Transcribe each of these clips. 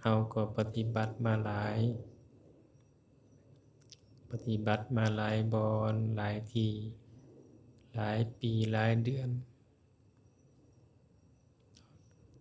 ຮົາກໍປະຕິບັດມາຫຼາຍ, ປະຕິບັດມາຫຼາຍບ່ອນ, ຫຼາຍທີ່, ຫຼາຍປີ, ຫຼາຍເດືອນ,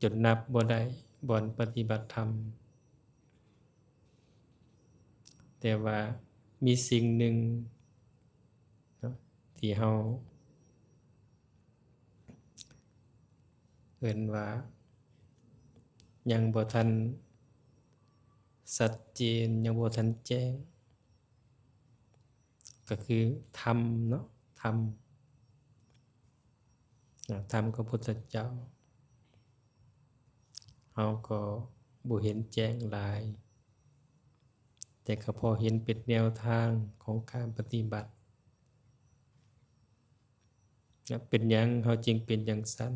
ຈົນນັບບໍ່ໄດ້ບ່ອນປະຕິບັດທຳ. ແຕ່ວ່າມີສິ່ງໜຶ່ງເນາະ ທີ່ເຮົາເອີ້ນວ່າຍັງບໍ່ທັນຊັດເຈນ, ຍັງບໍ່ທັນແຈ້ງ, ກໍຄືທຳເນາະ, ທຳ ນະ ທຳຂອງພຸດທະເຈົ້າ ເຮົາກໍບໍ່ເຫັນແຈ້ງຫຼາຍ, ແຕ່ກໍພໍເຫັນເປັນແນວທາງຂອງການປະຕິບັດນະ. ເປັນຫຍັງເຮົາຈຶ່ງເປັນຈັ່ງຊັ້ນ?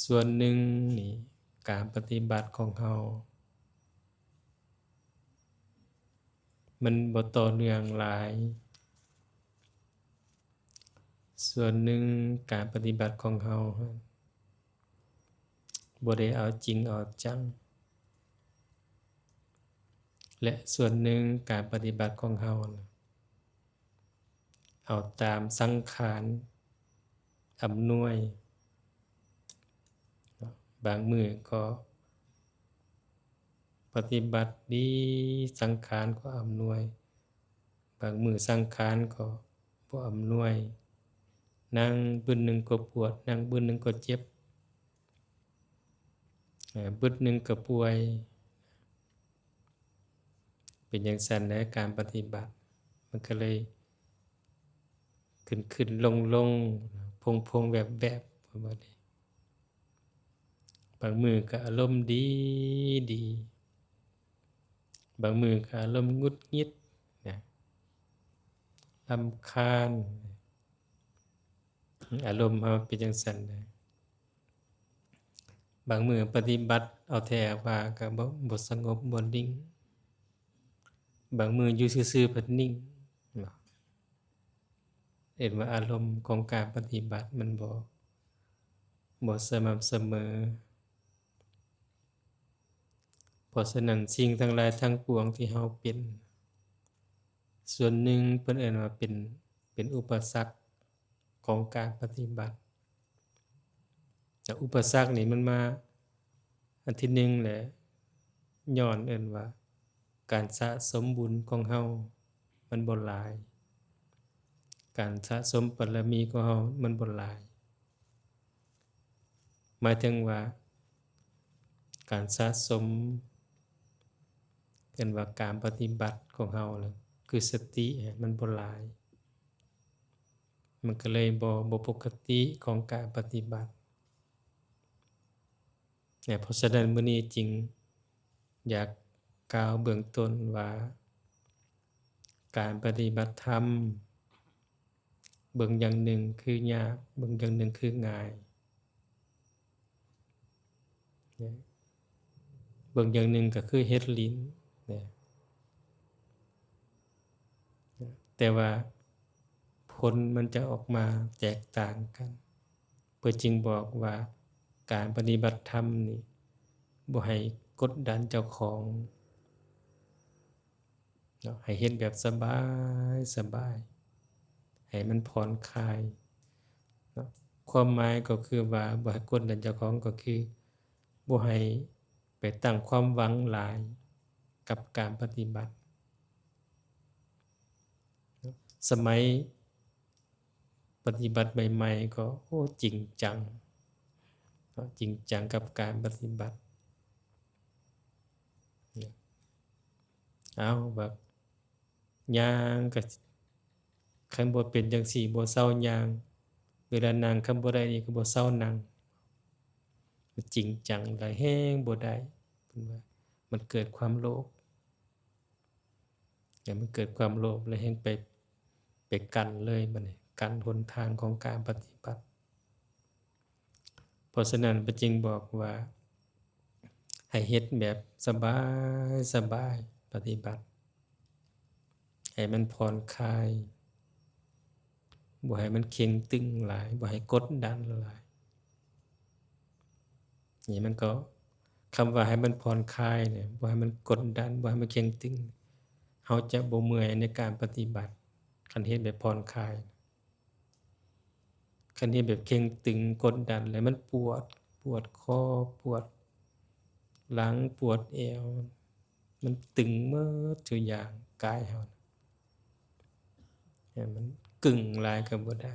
ສ່ວນໜຶ່ງນີ້ ການປະຕິບັດຂອງເຮົາ ມັນບໍ່ຕໍ່ເນື່ອງຫຼາຍ. ສ່ວນໜຶ່ງການປະຕິບັດຂອງເຮົາຫັ້ນ ບໍ່ໄດ້ເອົາຈິງເອົາຈັງ ແລະ ສ່ວນໜຶ່ງການປະຕິບັດຂອງເຮົານະ ເອົາຕາມສັງຂານອຳນວຍ. ບາງມື້ກໍປະຕິບັດດີ, ສັງຂານກໍອຳນວຍ, ບາງມື້ສັງຂານກໍບໍ່ອຳນວຍ, ນັ່ງບຶດໜຶ່ງກໍປວດ, ນັ່ງບຶດໜຶ່ງກໍເຈັບ, ບຶດໜຶ່ງກໍປ່ວຍ. ເປັນຈັ່ງຊັ້ນແຫຼະ ການປະຕິບັດ ມັນກໍເລີຍຂຶ້ນໆລົງໆ ພົງໆແວບໆ ປະມານນີ້. ບາງມື້ກໍອາລົມດີໆ, ບາງມື້ກໍອາລົມຫງຸດຫງິດນະ, ລຳຄານ. ອາລົມເຮົາເປັນຈັ່ງຊັ້ນນະ. ບາງມື້ປະຕິບັດເອົາແທ້ວ່າກໍບໍ່ ບໍ່ສະຫງົບ ບໍ່ນິ່ງ, ບາງມື້ຢູ່ຊື່ໆພັດນິ່ງເນາະ. ເອີ້ນວ່າອາລົມຂອງການປະຕິບັດມັນບໍ່ ບໍ່ສະໝ່ຳສະເໝີ. ເພາະສະນັ້ນ ສິ່ງທັງຫຼາຍທັງປວງທີ່ເຮົາເປັນ ສ່ວນໜຶ່ງເພິ່ນເອີ້ນວ່າເປັນ ເປັນອຸປະສັກຂອງການປະຕິບັດ. ແລະ ອຸປະສັກນີ້ມັນມາອັນທີໜຶ່ງແຫຼະ ຍ້ອນເອີ້ນວ່າການສະສົມບຸນຂອງເຮົາມັນບໍ່ຫຼາຍ, ການສະສົມບາລະມີຂອງເຮົາມັນບໍ່ຫຼາຍ. ໝາຍເຖິງວ່າການສະສົມ ເອີ້ນວ່າການປະຕິບັດຂອງເຮົານະ ຄືສະຕິຫັ້ນມັນບໍ່ຫຼາຍ, ມັນກໍເລີຍບໍ່ ບໍ່ປົກກະຕິຂອງການປະຕິບັດ. ເພາະສະນັ້ນ ມື້ນີ້ຈຶ່ງຢາກກ່າວເບື້ອງຕົ້ນວ່າ ການປະຕິບັດທຳ ເບິ່ງຢ່າງໜຶ່ງຄືຍາກ, ເບິ່ງຢ່າງໜຶ່ງຄືງ່າຍ, ເບິ່ງຢ່າງໜຶ່ງກໍຄືເຮັດຫຼິ້ນ, ແຕ່ວ່າຜົນມັນຈະອອກມາແຕກຕ່າງກັນ. ເພິ່ນຈຶ່ງບອກວ່າ ການປະຕິບັດທຳນີ້ ບໍ່ໃຫ້ກົດດັນເຈົ້າຂອງ. ເນາະ ໃຫ້ເຮັດແບບສະບາຍສະບາຍ ໃຫ້ມັນຜ່ອນຄາຍເນາະ. ຄວາມໝາຍກໍຄືວ່າ ບໍ່ໃຫ້ກົດດັນເຈົ້າຂອງ ກໍຄືບໍ່ໃຫ້ໄປຕັ້ງຄວາມຫວັງຫຼາຍກັບການປະຕິບັດເນາະ. ສະໄໝ ປະຕິບັດໃໝ່ໆ ກໍ ໂອ້ ຈິງຈັງເນາະ, ຈິງຈັງກັບການປະຕິບັດ. ເອົາ ແບບຍ່າງກໍ ຄັນບໍ່ເປັນຈັ່ງຊີ້ບໍ່ເຊົາຍ່າງ, ເວລານັ່ງຄັນບໍ່ໄດ້ນີ້ກໍບໍ່ເຊົານັ່ງ. ມັນຈິງຈັງຫຼາຍແຮງບໍ່ໄດ້, ເພິ່ນວ່າມັນເກີດຄວາມໂລບ. ແລ້ວມັນເກີດຄວາມໂລບ ແລ້ວແຮ່ງໄປ ໄປກັ້ນເລີຍ ບັດນີ້ກັ້ນຫົນທາງຂອງການປະຕິບັດ. ເພາະສະນັ້ນ ເພິ່ນຈຶ່ງບອກວ່າ ໃຫ້ເຮັດແບບສະບາຍໆ ປະຕິບັດໃຫ້ມັນຜ່ອນຄາຍ, ບໍ່ໃຫ້ມັນເຄັ່ງຕຶງຫຼາຍ, ບໍ່ໃຫ້ກົດດັນຫຼາຍ. ນີ້ມັນກໍ ຄຳວ່າໃຫ້ມັນຜ່ອນຄາຍນີ້ ບໍ່ໃຫ້ມັນກົດດັນ ບໍ່ໃຫ້ມັນເຄັ່ງຕຶງ ເຮົາຈະບໍ່ເມື່ອຍໃນການປະຕິບັດ ຄັນເຮັດແບບຜ່ອນຄາຍ. ຄັນເຮັດແບບເຄັ່ງຕຶງກົດດັນແລ້ວມັນປວດ ປວດຄໍ ປວດຫຼັງ ປວດແອວ ມັນຕຶງໝົດທຸກຢ່າງກາຍເຮົາ ໃຫ້ມັນກຶ້ງຫຼາຍກໍບໍ່ໄດ້.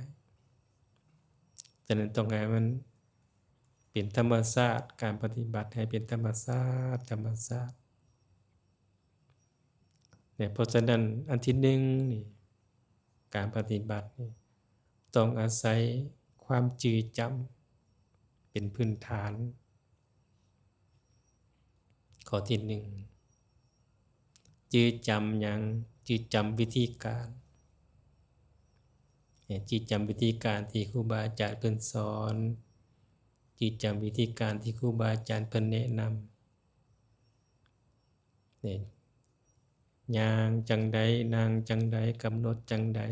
ສະນັ້ນຕ້ອງໃຫ້ມັນເປັນທຳມະຊາດ ການປະຕິບັດໃຫ້ເປັນທຳມະຊາດ ທຳມະຊາດ. ເພາະສະນັ້ນອັນທີໜຶ່ງນີ້ ການປະຕິບັດນີ້ຕ້ອງອາໄສຄວາມຈື່ຈຳເປັນພື້ນຖານ. ຂໍ້ທີໜຶ່ງ ຈື່ຈຳຫຍັງ? ຈື່ຈຳວິທີການ ໃຫ້ຈື່ຈຳວິທີການທີ່ຄູບາອາຈານເພິ່ນສອນ ຈື່ຈຳວິທີການທີ່ຄູບາອາຈານເພິ່ນແນະນຳ. ນີ້ ຍ່າງຈັ່ງໃດ ນັ່ງຈັ່ງໃດ ກຳນົດຈັ່ງໃດ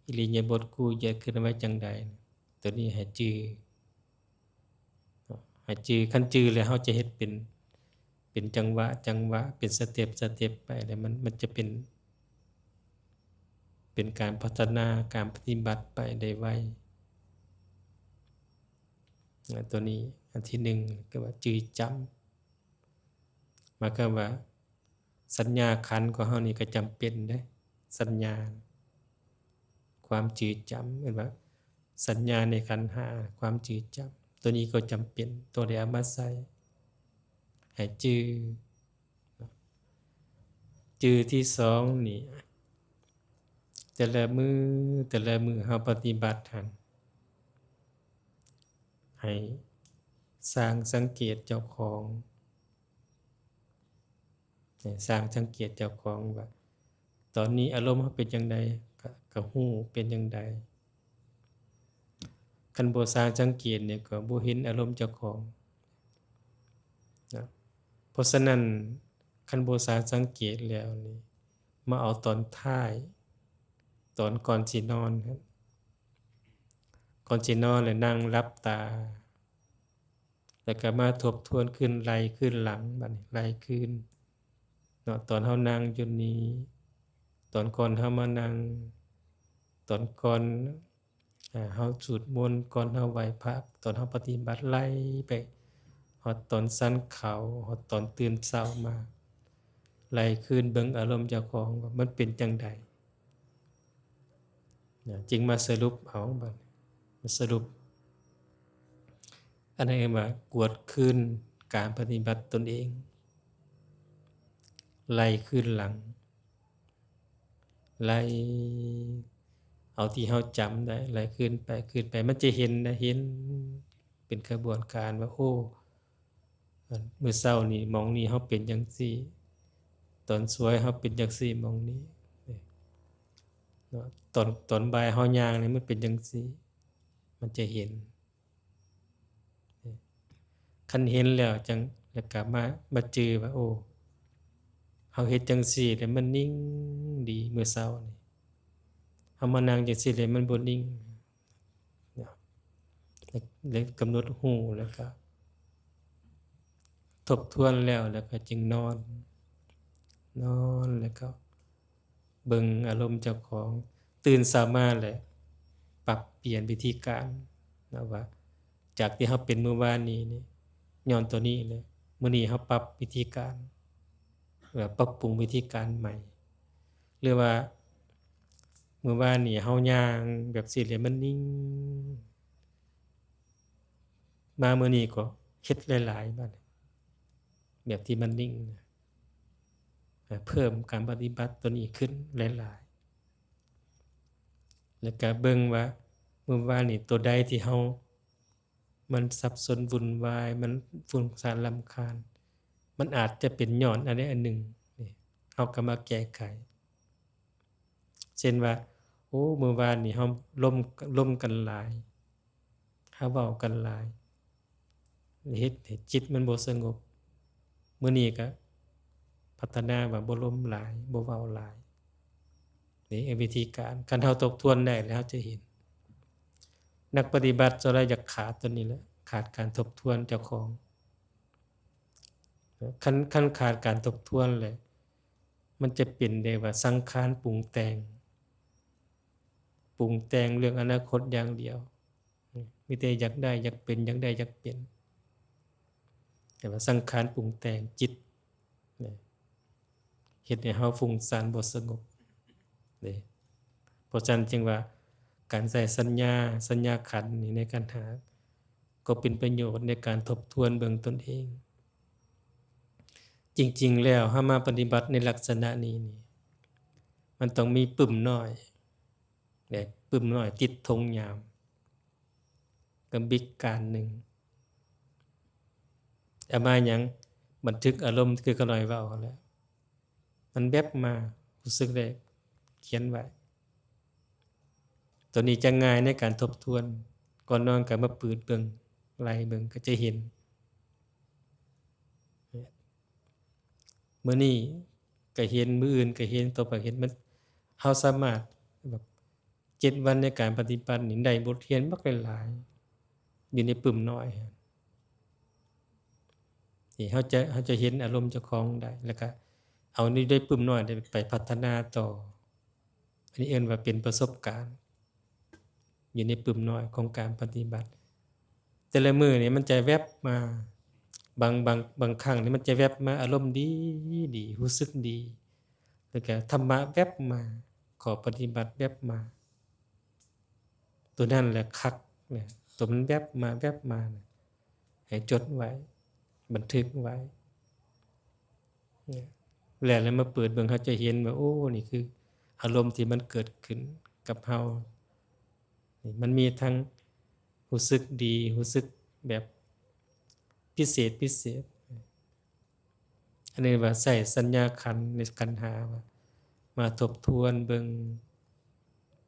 ອິລິຍາບົດກູ້ເຫຢີຍດເຄື່ອນໄຫວຈັ່ງໃດ ໂຕນີ້ໃຫ້ຈື່ ໃຫ້ຈື່ ຄັນຈື່ແລ້ວເຮົາຈະເຮັດເປັນ ເປັນຈັງຫວະ ຈັງຫວະ ເປັນສະເຕັບ ສະເຕັບໄປ ແລ້ວມັນ ມັນຈະເປັນ ເປັນການພັດທະນາການປະຕິບັດໄປໄດ້ໄວ. ໂຕນີ້ອັນທີໜຶ່ງ ຄືວ່າຈື່ຈຳ ໝາຍຄວາມວ່າສັນຍາຂັນຂອງເຮົານີ້ກໍຈຳເປັນເດ້ ສັນຍາ ຄວາມຈື່ຈຳ ເອີ້ນວ່າສັນຍາໃນຂັນຫ້າ ຄວາມຈື່ຈຳ ໂຕນີ້ກໍຈຳເປັນ ຕ້ອງໄດ້ເອົາມາໃຊ້ໃຫ້ຈື່. ຈື່ທີສອງນີ້ ແຕ່ລະມື້ ແຕ່ລະມື້ເຮົາປະຕິບັດຫັ້ນ ໃຫ້ຊ່າງສັງເກດເຈົ້າຂອງ ໃຫ້ຊ່າງສັງເກດເຈົ້າຂອງວ່າ ຕອນນີ້ອາລົມເຮົາເປັນຈັ່ງໃດ ກະ ກະຮູ້ເປັນຈັ່ງໃດ. ຄັນບໍ່ຊ່າງສັງເກດນີ້ ກໍບໍ່ເຫັນອາລົມເຈົ້າຂອງນະ. ເພາະສະນັ້ນ ຄັນບໍ່ຊ່າງສັງເກດແລ້ວນີ້ ມາເອົາຕອນທ້າຍ ຕອນກ່ອນຊິນອນຫັ້ນ ກ່ອນຊິນອນແລ້ວນັ່ງຫຼັບຕາ ແລ້ວກໍມາທົບທວນຄືນ ໄລ່ຄືນຫຼັງ ບາດນີ້ໄລ່ຄືນເນາະ ຕອນເຮົານັ່ງຢູ່ນີ້ ຕອນກ່ອນເຮົາມານັ່ງ ຕອນກ່ອນ ອາ ເຮົາສູດມົນ ກ່ອນເຮົາໄຫວ້ພະ ຕອນເຮົາປະຕິບັດ ໄລ່ໄປຮອດຕອນສັນເຂົ້າ ຮອດຕອນຕື່ນເຊົ້າມາ ໄລ່ຄືນເບິ່ງອາລົມເຈົ້າຂອງວ່າມັນເປັນຈັ່ງໃດ. ນະ ຈຶ່ງມາສະຫຼຸບເອົາ ບາດນີ້ ມາສະຫຼຸບ ອັນນັ້ນເອີ້ນວ່າກວດຄືນການປະຕິບັດຕົນເອງ ໄລ່ຄືນຫຼັງ ໄລ່ເອົາທີ່ເຮົາຈຳໄດ້ ໄລ່ຄືນໄປ ຄືນໄປ ມັນຈະເຫັນນະ ເຫັນເປັນຂະບວນການວ່າ ໂອ້ ອັນ ມື້ເຊົ້ານີ້ ໝ່ອງນີ້ເຮົາເປັນຈັ່ງຊີ້ ຕອນສວຍເຮົາເປັນຈັ່ງຊີ້ ໝ່ອງນີ້ເນາະ ຕອນ ຕອນບ່າຍເຮົາຍ່າງນີ້ມັນເປັນຈັ່ງຊີ້ ມັນຈະເຫັນ ຄັນເຫັນແລ້ວຈັ່ງ ແລ້ວກໍມາ ມາຈື່ວ່າ ໂອ້ ເຮົາເຮັດຈັ່ງຊີ້ແລ້ວມັນນິ່ງດີ ມື້ເຊົ້ານີ້ ເຮົາມານັ່ງຈັ່ງຊີ້ແລ້ວມັນບໍ່ນິ່ງ ເນາະ ແລະ ກຳນົດຮູ້ ແລ້ວກະທົບທວນແລ້ວ ແລ້ວກະຈຶ່ງນອນ ນອນ ແລ້ວກະເບິ່ງອາລົມເຈົ້າຂອງ ຕື່ນເຊົ້າມາແລ້ວປັບປ່ຽນວິທີການນະ ວ່າຈາກທີ່ເຮົາເປັນມື້ວານນີ້ນີ້ ຍ້ອນຕົວນີ້ແຫຼະ ມື້ນີ້ເຮົາປັບວິທີການ ແລ້ວປັບປຸງວິທີການໃໝ່ ຫຼືວ່າ ມື້ວານນີ້ເຮົາຍ່າງແບບຊີ້ແລ້ວມັນນິ່ງ ມາມື້ນີ້ກໍເຮັດຫຼາຍໆ ບາດນີ້ ແບບທີ່ມັນນິ່ງນະ ເພີ່ມການປະຕິບັດຕົວນີ້ຂຶ້ນຫຼາຍໆ ແລ້ວກະເບິ່ງວ່າ ມື້ວານນີ້ຕົວໃດທີ່ເຮົາ ມັນສັບສົນວຸ່ນວາຍ ມັນຟຸ້ງຊານລຳຄານ ມັນອາດຈະເປັນຍ້ອນອັນໃດອັນໜຶ່ງ ນີ້ ເຮົາກໍມາແກ້ໄຂ ເຊັ່ນວ່າ ໂອ້ ມື້ວານນີ້ເຮົາລົມ ລົມກັນຫຼາຍ ເຮົາເວົ້າກັນຫຼາຍ ເຮັດໃຫ້ຈິດມັນບໍ່ສະຫງົບ ມື້ນີ້ກໍພັດທະນາວ່າບໍ່ລົມຫຼາຍ ບໍ່ເວົ້າຫຼາຍ ນີ້ວິທີການ ຄັນເຮົາທົບທວນໄດ້ແລ້ວ ເຮົາຈະເຫັນ ນັກປະຕິບັດສ່ວນຫຼາຍຢາກຂາດຕົວນີ້ແຫຼະ ຂາດການທົບທວນເຈົ້າຂອງ. ຄັນ ຄັນຂາດການທົບທວນແຫຼະ ມັນຈະເປັນໄດ້ວ່າສັງຂານປຸງແຕ່ງ, ປຸງແຕ່ງເລື່ອງອະນາຄົດຢ່າງດຽວ, ມີແຕ່ຢາກໄດ້ຢາກເປັນ, ຢາກໄດ້ຢາກເປັນ. ແຕ່ວ່າສັງຂານປຸງແຕ່ງຈິດ ເຮັດໃຫ້ເຮົາຟຸ້ງຊານບໍ່ສະຫງົບເດ້. ເພາະສະນັ້ນຈຶ່ງວ່າ ການໃຊ້ສັນຍາ, ສັນຍາຂັນນີ້ໃນຂັນຫ້າ ກໍເປັນປະໂຫຍດໃນການທົບທວນເບິ່ງຕົນເອງ. ຈິງໆແລ້ວ ເຮົາມາປະຕິບັດໃນລັກສະນະນີ້ນີ້ ມັນຕ້ອງມີປຶ້ມນ້ອຍ ແລະ ປຶ້ມນ້ອຍຕິດທົ່ງຍາມ ກັບບິກການໜຶ່ງ. ເອົາມາຫຍັງ? ບັນທຶກອາລົມ ຄືຂ້ານ້ອຍເວົ້າຫັ້ນແຫຼະ. ມັນແວັບມາ, ຮູ້ສຶກໄດ້, ຂຽນໄວ້. ຕົວນີ້ຈະງ່າຍໃນການທົບທວນ. ກ່ອນນອນກໍມາປືດເບິ່ງ, ໄລ່ເບິ່ງ, ກໍຈະເຫັນ. ມື້ນີ້ກໍເຫັນ, ມື້ອື່ນກໍເຫັນ, ຕໍ່ໄປເຫັນ. ມັນ, ເຮົາສາມາດແບບ ເຈັດວັນໃນການປະຕິບັດນີ້ ໄດ້ບົດຮຽນບັກຫຼາຍໆ ຢູ່ໃນປຶ້ມນ້ອຍຫັ້ນ. ທີ່ເຮົາຈະ, ເຮົາຈະເຫັນອາລົມເຈົ້າຂອງໄດ້ ແລ້ວກະເອົາໃນ, ໃນປຶ້ມນ້ອຍໄດ້ໄປພັດທະນາຕໍ່. ອັນນີ້ເອີ້ນວ່າເປັນປະສົບການ ຢູ່ໃນປຶ້ມນ້ອຍຂອງການປະຕິບັດ. ແຕ່ລະມື້ນີ້ມັນຈະແວັບມາ, ບາງ, ບາງ, ບາງຄັ້ງນີ້ມັນຈະແວັບມາ ອາລົມດີ, ດີ, ຮູ້ສຶກດີ, ແລ້ວກະທຳມະແວັບມາ, ຂໍ້ປະຕິບັດແວັບມາ. ຕົວນັ້ນແຫຼະຄັກນະ, ຕົວມັນແວັບມາແວັບມານະ, ໃຫ້ຈົດໄວ້, ບັນທຶກໄວ້. ແລ້ວ, ແລ້ວມາເປີດເບິ່ງ, ເຮົາຈະເຫັນວ່າ, ໂອ້, ນີ້ຄືອາລົມທີ່ມັນເກີດຂຶ້ນກັບເຮົາ. ນີ້ມັນມີທັງຮູ້ສຶກດີ, ຮູ້ສຶກແບບພິເສດ, ພິເສດ. ອັນນີ້ວ່າໃຊ້ສັນຍາຂັນໃນຂັນຫ້າວ່າ ມາທົບທວນເບິ່ງ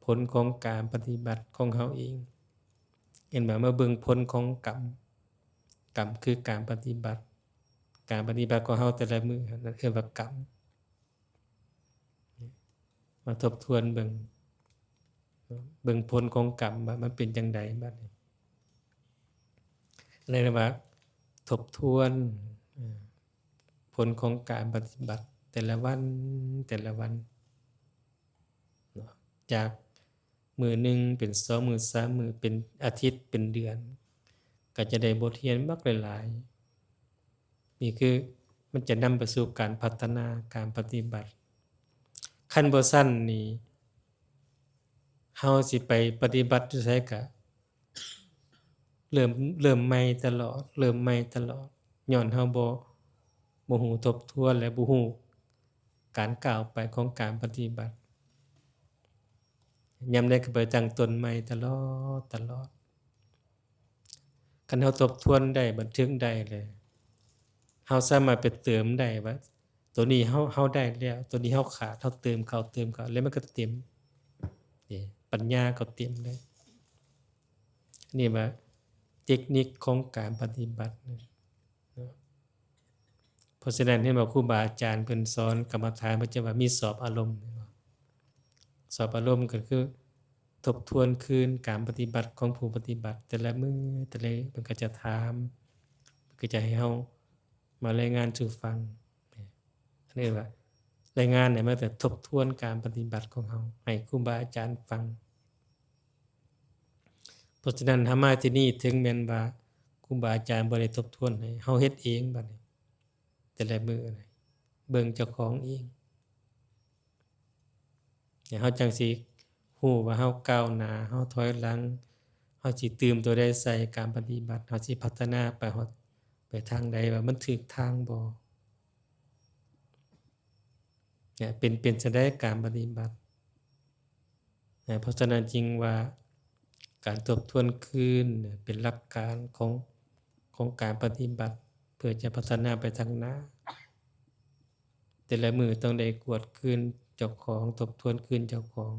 ຜົນຂອງການປະຕິບັດຂອງເຮົາເອງ. ເອີ້ນວ່າມາເບິ່ງຜົນຂອງກຳ. ກຳຄືການປະຕິບັດ. ການປະຕິບັດຂອງເຮົາແຕ່ລະມື້ຫັ້ນ ເອີ້ນວ່າກຳ. ມາທົບທວນເບິ່ງ, ເບິ່ງຜົນຂອງກຳວ່າມັນເປັນຈັ່ງໃດບັດນີ້. ເອີ້ນວ່າທົບທວນ, ເອີ, ຜົນຂອງການປະຕິບັດແຕ່ລະວັນ, ແຕ່ລະວັນເນາະ, ຈາກມື້ໜຶ່ງເປັນສອງມື້, ສາມມື້, ເປັນອາທິດ, ເປັນເດືອນ, ກໍຈະໄດ້ບົດຮຽນບັກຫຼາຍໆ. ນີ້ຄືມັນຈະນຳໄປສູ່ການພັດທະນາການປະຕິບັດ. ຄັນບໍ່ຊັ້ນນີ້ ເຮົາຊິໄປປະຕິບັດຢູ່ໃສກະເລີ່ມ, ເລີ່ມໃໝ່ຕະຫຼອດ, ເລີ່ມໃໝ່ຕະຫຼອດ, ຍ້ອນເຮົາບໍ່, ບໍ່ຮູ້ທົບທວນ ແລະ ບໍ່ຮູ້ການກ້າວໄປຂອງການປະຕິບັດ. ຍາມໃດກໍໄປຕັ້ງຕົ້ນໃໝ່ຕະຫຼອດ, ຕະຫຼອດ. ຄັນເຮົາທົບທວນໄດ້, ບັນທຶກໄດ້ແລ້ວ, ເຮົາສາມາດໄປເຕີມໄດ້ວ່າ ໂຕນີ້ເຮົາ, ເຮົາໄດ້ແລ້ວ, ໂຕນີ້ເຮົາຂາດ, ເຮົາເຕີມເຂົ້າ, ເຕີມເຂົ້າ, ແລ້ວມັນກໍເຕັມ. ນີ້, ປັນຍາກໍເຕັມໄດ້. ນີ້ວ່າເຕັກນິກຂອງການປະຕິບັດນະ. ເນາະ. ເພາະສະນັ້ນ ເຫັນວ່າຄູບາອາຈານເພິ່ນສອນກຳມະຖານ ເພິ່ນຈະວ່າມີສອບອາລົມ, ສອບອາລົມກໍຄືທົບທວນຄືນການປະຕິບັດຂອງຜູ້ປະຕິບັດແຕ່ລະມື້, ແຕ່ລະມື້ເພິ່ນກໍຈະຖາມ, ເພິ່ນກໍຈະໃຫ້ເຮົາມາລາຍງານສູ່ຟັງ. ອັນນີ້ວ່າລາຍງານນີ້ ມັນຈະທົບທວນການປະຕິບັດຂອງເຮົາໃຫ້ຄູບາອາຈານຟັງ. ເພາະສະນັ້ນ ເຮົາມາທີ່ນີ້ ເຖິງແມ່ນວ່າຄູບາອາຈານບໍ່ໄດ້ທົບທວນໃຫ້, ເຮົາເຮັດເອງບັດນີ້ ແຕ່ລະມື້ນະ ເບິ່ງເຈົ້າຂອງເອງ. ເຮົາຈັ່ງຊິຮູ້ວ່າເຮົາກ້າວໜ້າ, ເຮົາຖອຍຫຼັງ, ເຮົາຊິຕື່ມຕົວໃດໃສ່ການປະຕິບັດ, ເຮົາຊິພັດທະນາໄປຮອດ, ໄປທາງໃດ, ວ່າມັນຖືກທາງບໍ່. ເປັນ, ເປັນຈັ່ງໃດການປະຕິບັດ? ເພາະສະນັ້ນຈຶ່ງວ່າ ການທົບທວນຄືນເປັນຫຼັກການຂອງ, ຂອງການປະຕິບັດ ເພື່ອຈະພັດທະນາໄປທາງໜ້າ. ແຕ່ລະມື້ຕ້ອງໄດ້ກວດຄືນເຈົ້າຂອງ, ທົບທວນຄືນເຈົ້າຂອງ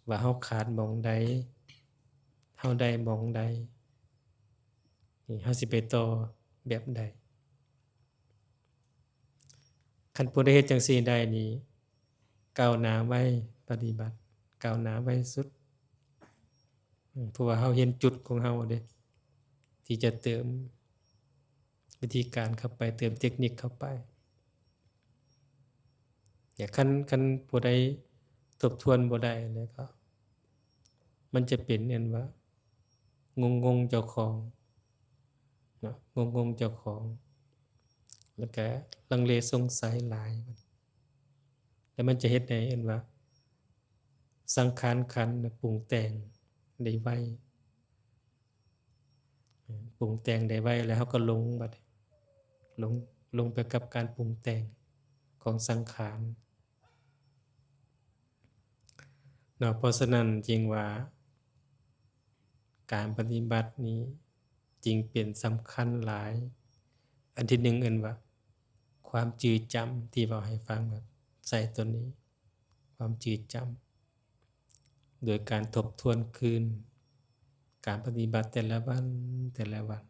ວ່າເຮົາຂາດໝ່ອງໃດ, ເຮົາໄດ້ໝ່ອງໃດ, ນີ້ເຮົາຊິໄປຕໍ່ແບບໃດ. ຄັນຜູ້ໃດເຮັດຈັ່ງຊີ້ໄດ້ນີ້ ກ້າວໜ້າໄວ, ປະຕິບັດກ້າວໜ້າໄວສຸດ. ເພາະວ່າເຮົາເຫັນຈຸດຂອງເຮົາເດ້ ທີ່ ທີ່ຈະເຕີມວິທີການເຂົ້າໄປ, ເຕີມເຕັກນິກເຂົ້າໄປ. ແຕ່ຄັນ, ຄັນຜູ້ໃດທົບທວນບໍ່ໄດ້ແລ້ວກໍ ມັນຈະເປັນອັນວ່າງົງໆເຈົ້າຂອງເນາະ, ງົງໆເຈົ້າຂອງ ແລ້ວກະລັງເລສົງໄສຫຼາຍ, ແລ້ວມັນຈະເຮັດໃຫ້ອັນວ່າສັງຂານຂັນນະປຸງແຕ່ງໄດ້ໄວ, ປຸງແຕ່ງໄດ້ໄວ ແລ້ວເຮົາກໍຫຼົງ, ບັດນີ້ຫຼົງ, ຫຼົງໄປກັບການປຸງແຕ່ງຂອງສັງຂານ ເນາະ. ເພາະສະນັ້ນຈຶ່ງວ່າ ການປະຕິບັດນີ້ຈຶ່ງເປັນສຳຄັນຫຼາຍ. ອັນທີໜຶ່ງເອີ້ນວ່າຄວາມຈື່ຈຳ ທີ່ເວົ້າໃຫ້ຟັງ, ແບບໃສ່ຕົວນີ້ ຄວາມຈື່ຈຳ ໂດຍການທົບທວນຄືນການປະຕິບັດແຕ່ລະວັນ, ແຕ່ລະວັນ.